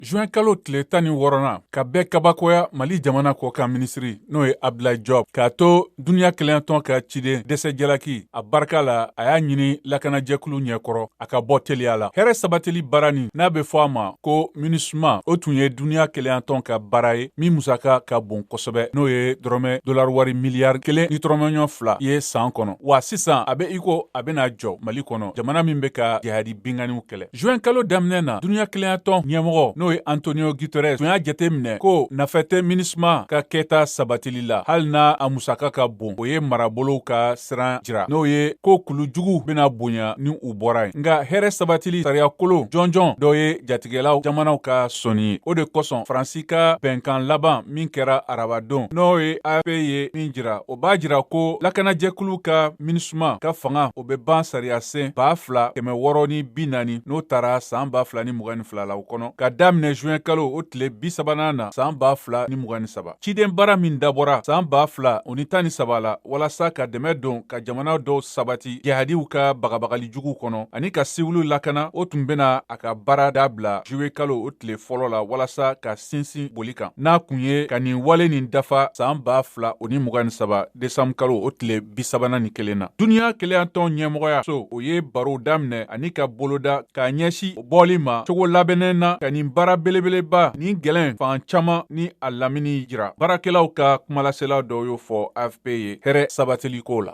Juin kalo tile 16nan ka bɛɛ kabakoya, Mali jamana kɔkan minisiri, n'o ye Abdoulaye Diop, k'a to Duniya Kelenyatɔn ka ciden dɛsɛ jalaki a barika la, a y'a ɲini lakanajɛkulu ɲɛkɔrɔ a ka bɔ teliya la. Hɛrɛ sabatili baara nin, n'a bɛ fɔ a ma ko MINUSMA, o tun ye Duniya Kelenyatɔn ka baara ye min musaka ka bon kosɛbɛ, n'o ye dɔrɔmɛ dolari wari miliyari 1.2 ye san kɔnɔ. Wa sisan a bɛ iko a bɛna jɔ Mali kɔnɔ, jamana min bɛ ka jihadi binkanniw kɛlɛ. Juin kalo daminɛ na, Duniya Kelenyatɔn ɲɛmɔgɔ, n'o ye Antonio Guterres, tun y'a jate minɛ ko nafa tɛ MINUSMA ka kɛta sabatili la, hali n'a a musaka ka bon. O ye marabolow ka siran jira, n'o ye ko kulujugu bɛna bonya ni u bɔra yen. Nka hɛrɛ sabatili sariyakolo jɔnjɔn dɔ ye jatigɛlaw jamanaw ka sɔnni ye. O de kosɔn Faransi ka bɛnkan laban min kɛra arabadon, n'o ye AFP ye min jira, o b'a jira ko lakanajɛkulu ka MINUSMA ka fanga, o bɛ ban sariya sen 2640, n'o taara san 2022 la, o kɔnɔ, ka daminɛ juin kalo o tile 30nan na san 2023. Ciden baara min dabɔra san 2013 la walasa ka dɛmɛ don ka jamana dɔw sabati jihadiw ka bagabagali jugu kɔnɔ ani ka siwiliw lakana, o tun bɛna a ka baara dabila juillet kalo o tile fɔlɔ la walasa ka sinsin boli kan, n'a kun ye ka nin wale nin dafa san 2023 desanburu kalo o tile 31 na. Duniya Kelenyatɔn ɲɛmɔgɔya so, o ye baro daminɛ ani ka boloda k'a ɲɛsin bɔli ma cogo labɛnnen na ka nin baara belebeleba nin gɛlɛn fan caman ni a lamini jira. Baarakɛlaw ka kumalasela dɔw y'o fɔ AFP ye hɛrɛ sabatiliko la.